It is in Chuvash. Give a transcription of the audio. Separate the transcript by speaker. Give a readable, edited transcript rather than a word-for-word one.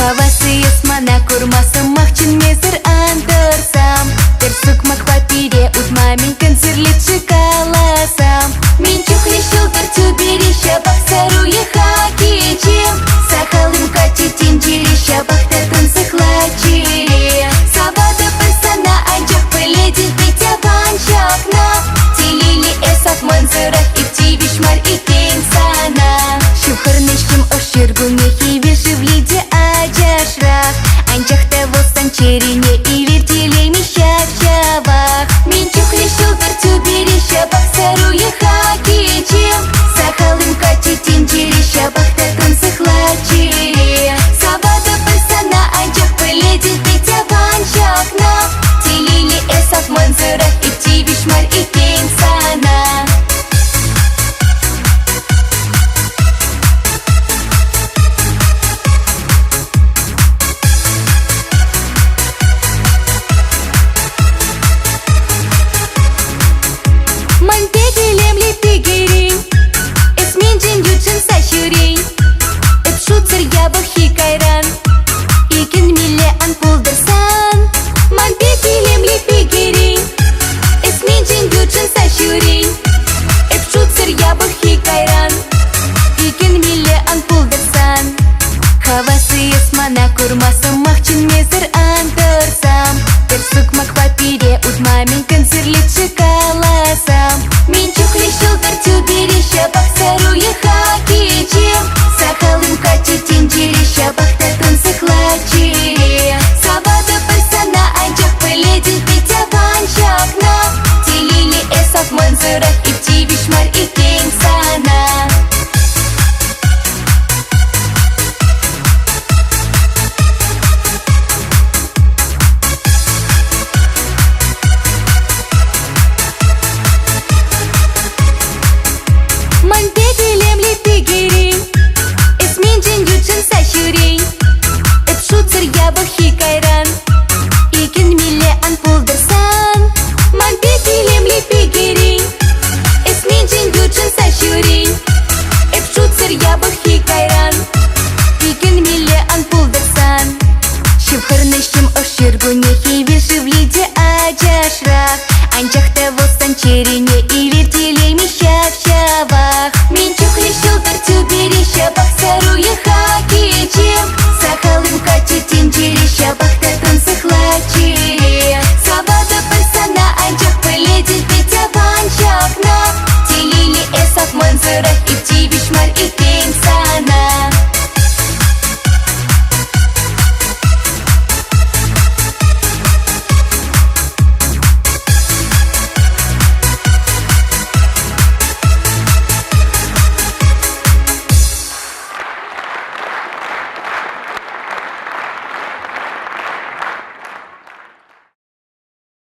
Speaker 1: Хавасы эс мана курма сӑмах чӗнмесӗр ан тӑрсам. Пӗр сукмакпа пире утма мӗн кансӗрлет-ши каласам. Мӗн чухлӗ ҫӑлтӑр тӳпере ҫапах саруйӑха кичем. Сахал-им каччӑ тӗнчере ҫапах та тунсӑхлать чӗре. Саватӑп эс сана, анчах пӗлетӗн пит аван ҫакна. Телейлӗ эс ак мансӑрах эп тивӗҫ мар иккен сана. Ҫывхарнӑҫем ӑш ҫуркунне хӗвел шевли те ачашрах. Анчах та вӑл сан чӗрене илӗртелеймӗ ҫав-ҫавах. Мӗн чухлӗ ҫӑлтӑр тӳпере ҫапах саруйӑха кичем. Сахал-им каччӑ тӗнчере ҫапах та тунсӑхлать чӗре. Саватӑп эс сана, анчах пӗлетӗн пит аван ҫакна. Телейлӗ эс ак мансӑрах эп тивӗҫ мар иккен сана. Ман пек илемлӗ пикерен эс мӗншӗн ютшӑнса ҫӳрен? Эп шутсӑр япӑххи кайран икӗнмелле ан пултӑр сан. Ман пек илемлӗ пикерен эс мӗншӗн ютшӑнса ҫӳрен? Эп шутсӑр япӑххи кайран икӗнмелле ан пултӑр сан. Хавасы эс мана курма сӑмах чӗнмесӗр ан тӑрсам. Пӗр сукмакпа пире утма мӗн кансӗрлет-ши каласам. Мӗн чухлӗ ҫӑлтӑр тӳпере ҫапах саруйӑха кичем. Сахал-им каччӑ тӗнчере ҫапах та тунсӑхлать чӗре. Саватӑп эс сана, анчах пӗлетӗн пит аван ҫакна. Телейлӗ эс ак мансӑрах эп тивӗҫ мар иккен сана. Ман пек илемлӗ пикерен эс мӗншӗн ютшӑнса ҫӳрен? Эп шутсӑр япӑххи кайран икӗнмелле ан пултӑр сан. Ман пек илемлӗ пикерен эс мӗншӗн ютшӑнса ҫӳрен? Эп шутсӑр япӑххи кайран икӗнмелле ан пултӑр сан. Ҫывхарнӑҫем ӑш ҫуркунне хӗвел шевли те ачашрах. Анчах та вӑл сан чӗрене илӗртелеймӗ ҫав-ҫавах. Мӗн чухлӗ ҫӑлтӑр тӳпере ҫапах саруйӑха кичем. Сахал-им каччӑ тӗнчере ҫапах та тунсӑхлать чӗре. Саватӑп эс сана, анчах пӗлетӗн пит аван ҫакна. Телейлӗ эс ак мансӑрах эп тивӗҫ мар иккен.